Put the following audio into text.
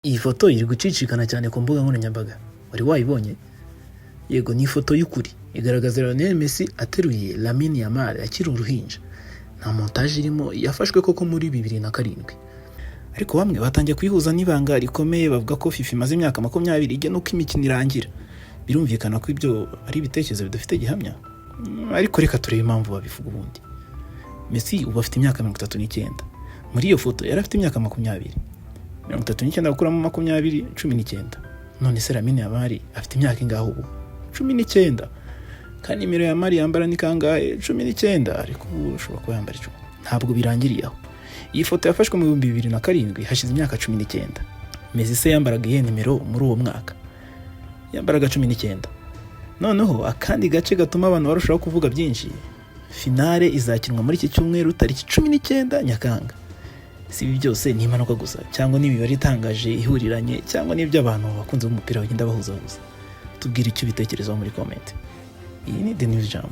Iyi foto iri gucicikana cyane ku mbuga nkoranyambaga. Wari wayibonye? Yego, ni ifoto y'ukuri igaragaza Lionel Messi ateruye Lamine Yamal akiri uruhinja. Nta montage irimo, yafashwe koko muri 2007. Ariko bamwe batangiye kuyihuza n'ibanga rikomeye, bavuga ko FIFA imaze imyaka 20 igena uko imikino irangira. Birumvikana ko ibyo ari ibitekerezo bidafite gihamya. Ariko reka turebe impamvu babivuga ubundi. Messi ubu afite imyaka 39. Muri iyo foto yari afite imyaka 20. 39 gukuramo 20, 19. None se Lamine Yamal afite imyaka ingahe ubu? 19. Kandi nimero Yamal yambara ni kangahe? 19. Ariko ubu ashobora kuba yambara 10. Ntabwo birangiriye aho. Iyi foto yafashwe mu 2007, hashize imyaka 19. Messi se yambaraga iyihe nimero muri uwo mwaka? Yambaraga 19. Noneho akandi gace gatuma abantu barushaho kuvuga byinshi: finale izakinwa muri iki cyumweru, tariki 19 Nyakanga. Si ibi byose ni impanuka gusa, cyangwa n'imibare itangaje ihuriranye, cyangwa n'ibyo abantu bakunze b'umupira bagenda bahuzahuza? Tubwire icyo ubitekerezaho muri comment. Iyi ni The News Jam.